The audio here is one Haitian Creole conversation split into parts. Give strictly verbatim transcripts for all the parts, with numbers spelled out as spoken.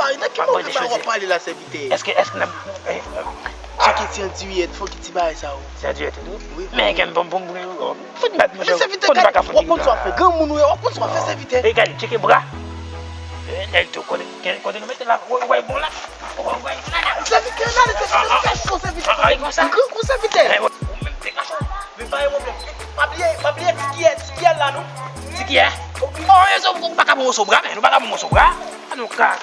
pale. Nan ki moman w ap pale la, sèvitè? Èske, èske n ap, eh, eh, tcheke ti andiyèt, fò ki ti bagay sa yo. Ti andiyèt tou? Wi. Men gen bon, bon, bon, bon. Fout bat, monchè. Sèvitè, gade, w ap konn sa w ap fè. Granmoun ou ye, w ap konn sa w ap fè, sèvitè. E gade, tcheke bra. E, nèg tou, kote, kote nou mete la, w, w, bon la. Sèvitè, n ale, sèvitè, n kache, sèvitè. Ah, ah, ah, konsa? Grankou, sèvitè. Eh, ou menm te kache. Men pa gen pwoblèm. Pa bliye, pa bliye ti kiyè, ti kiyè la, non. Ti kiyè? Oh, yo, ou pa ka pran moso bra, men. Ou pa ka pran moso bra. An nou ka.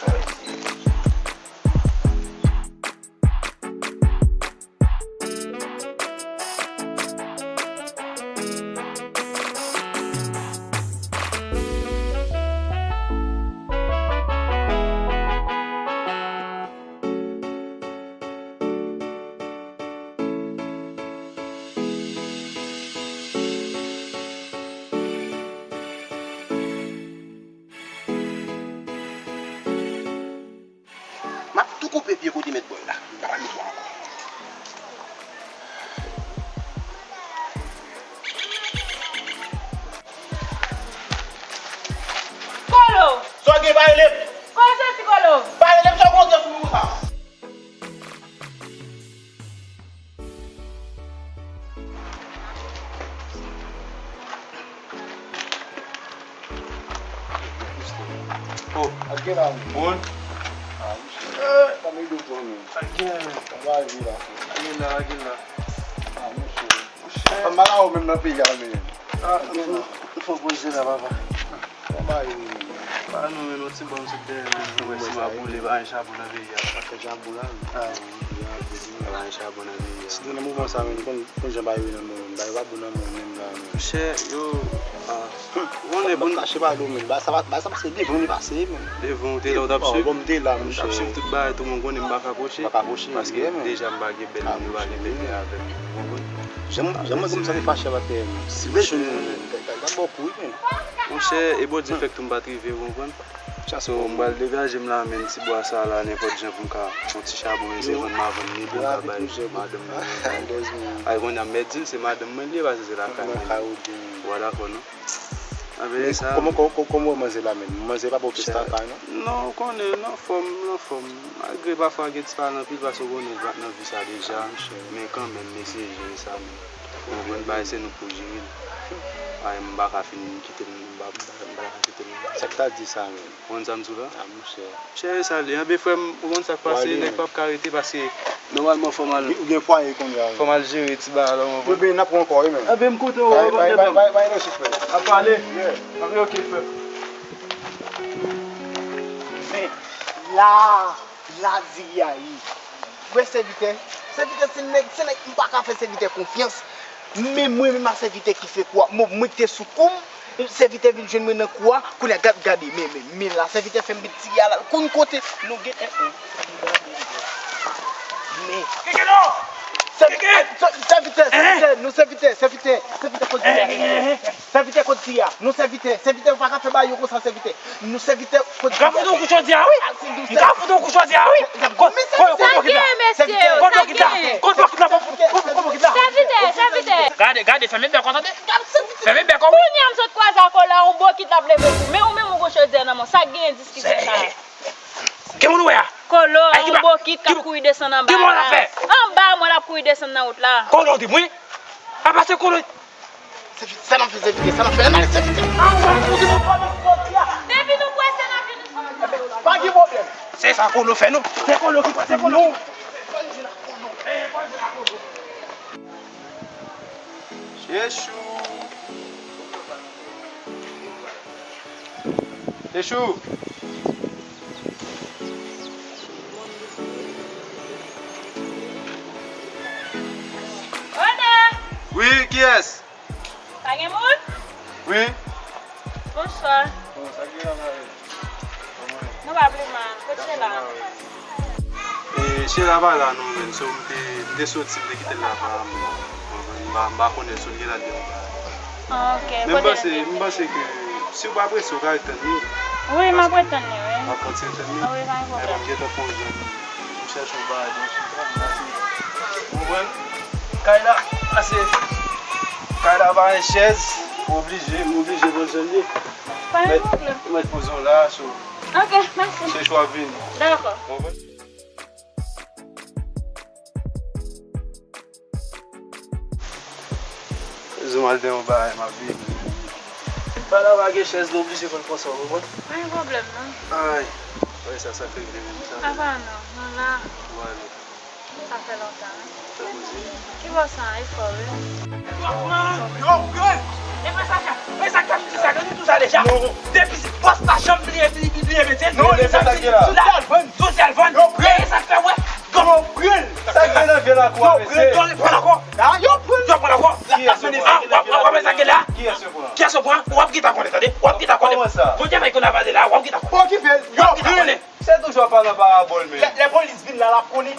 M ap tou koupe pye kote mèt bòy la. M pa pral met bwa ankò. Kolo! Sa w gen, pa rele m. Kolo, soti, Kolo! Pa rele m, sa w konn sou moun sa. Gen la, bon. Ah, monchè. Tanmen do pran, men. Lage la, lage la. Ah, monchè. Monchè. Fanm pa ka ou menm nan peyi a, men. Ah, gen la. Fò poze la, papa. Ba nou, men, yon ti bon ti dèyè, men, nou wè si m ap boule, pa gen chabon nan peyi a. Pa fè chabon la, wi. Ah, wi. Pa gen chabon nan peyi a. Sitou nan mouvman sa, men, konn, konn jan bagay yo nan men, bagay pa bon nan men menm la, men. Monchè, yo, ah, ou konnen, bon. Kache pa do, men. Ba sa, ba sa pase devan li pase, men. Devan ou te la, ou t ap swiv? Bon, m te la, monchè. M t ap swiv tout bagay, tou moun konnen m pa ka pwoche. Pa ka pwoche, paske deja m pa gen bèl moun, yo pa gen bèl avè m. Ou konprann? Jan mwen, jan mwen kòmanse fache avèk, eh, sitiyasyon, men, gad, gad, gad bò kou, wi, men. Monchè, e Bondye fè k tou m pa t rive, ou konprann? So, m pral degaje m la, men, ti bwa sa la, nenpòt jan pou m ka fè yon ti chabon, eseye vann m a vann li, pou m ka bay madanm mwen. Ay, kounye a m mèt di l, se madanm mwen li ye, paske se lakay mwen li ye. Ou pa dakò, non? Anben, sa. Kòman, kò-, kò-, kòman manzè la menm? Manzè pa ba w plis lakay, non? Non, ou konnen, nan fòm, nan fòm. Malgre pafwa gen ti pale anpil, paske ou konnen l pa t nan vi sa deja. Men kanmenm, m eseye jere sa, men. Ou konprann, bagay se nou k pou jere l. Ay, m pa ka fin kite l, m pa, m pa, m pa ka kite l. Sa k ta di sa menm? Ou konn sa m di w la? Ah, monchè. Chè, sa li. Anben, frè m, ou konn sa k pase, nèg p ap ka rete paske nòmalman fò m al, ou gen fwaye kounye a, wi. Fò m al jere ti bagay la, ou konprann? Ebyen, n ap pran kò, wi, men. Ebyen, m koute w, ou konprann, frè m. Ap pale. Ap pale. Anben, oke, frè m. Men, la, la di a ye. Wè sèvitè, sèvitè se nèg, se nèg m pa ka fè sèvitè konfyans. Men mwen menm a sèvitè ki fè kou a, mwen, mwen ki te sou kou m, sèvitè vin jwenn mwen nan kou a, kounye a gad, gade, men, men, men la, sèvitè fè m met ti a la, konn kote nou gen, en, en. Men. Sèvitè, sèvitè, sèvitè, non, sèvitè, sèvitè, sèvitè, kote ti a? Sèvitè, kote ti a? Non, sèvitè, sèvitè, ou pa ka fè bagay yo konsa, sèvitè. Nou sèvitè kote. M ka fout yon kou jodi a, wi. M ka fout yon kou jodi a, wi. Kote bokit la? Kote bokit la? Kote bokit la? Kote bokit la? Sèvitè, sèvitè. Gade, gade, fèmen bèk ou, tande. Fèmen bèk ou, wi. Kounye a m sot kwaze ak Kolo, yon bokit l ap leve kou. Men ou menm ou gon chodyè nan men w. Sa k genyen diskisyon sa a? Ki moun ou wè a? Kolo, yon bokit k ap kouri desann anba la. Anba mwen l ap kouri desann nan wout la. Kolo, di m wi. Apa se Kolo. Sèvitè, sa n ap fè, sèvitè, sa n ap fè, ann ale, sèvitè. Depi nou kwè se nan vi nou. Pa gen pwoblèm. Se sa Kolo fè nou. Se Kolo ki fè, se Kolo. Chechou. Chechou. Wi, kiyès? Pa gen moun? Wi. Bonswa. Bon, sa ki la, mari? Kòman ye? Nou pa pi mal. Kote Chela? E, Chela pa la non, men. So, m te, m te soti, m te kite l la pa m. M pa, m pa konnen si l gen la deyò. Ah, ok. Men m panse, m panse ke si w pa prese, w ka ret tann li. Wi, m ap ret tann li, wi. W ap kontinye tann li? Wi, pa gen pwoblèm. Epi m gentan fè yon zòn. M chèche yon bagay, bon, sou kay la, ou konprann? Kay la, ase. Kay la pa gen chèz, ou oblije, ou oblije pran swen li. Pa gen pwoblèm. Mèt, mèt poze w la, so. Ok, mèsi. Chèche w ap vini. Dakò. Ou konprann? Di m al fè yon bagay, m ap vini. Fè la pa gen chèz, nou oblije pran l konsa, ou konprann? Pa gen pwoblèm, non. Ay, wè sa, sa k regle menm sa. Apa non, nou la. Ou ale. Sa fè lontan, wi. Fè koze. Ki bò sa, e fò, wi. Yo, pran, yo, pran. E pa sa, e sa k ap di sa, gade tou sa deja. Non. Depi se bòs la janm bliye, bliye, bliye mete. Non, li janm bliye. Sou sa l vann, sou sa l vann. Yo, pran. E sa k fè, wè. Yo, pran. Sa k gen nan vye lakou a, mesye? Yo, pran, yo pran lakou. Yo pran lakou. Kiyès yo pran? Ah, w ap wè sa k gen la? Kiyès yo pran? Kiyès yo pran? W ap gentan konnen, tande. W ap gentan konnen. Kòman sa? Bondye fè ke n ap pale la, w ap gentan konnen. Okipe l. Yo pran. W ap gentan konnen. Se toujou ap pale an parabòl, men. Lè, lè polis vin la, l ap konnen.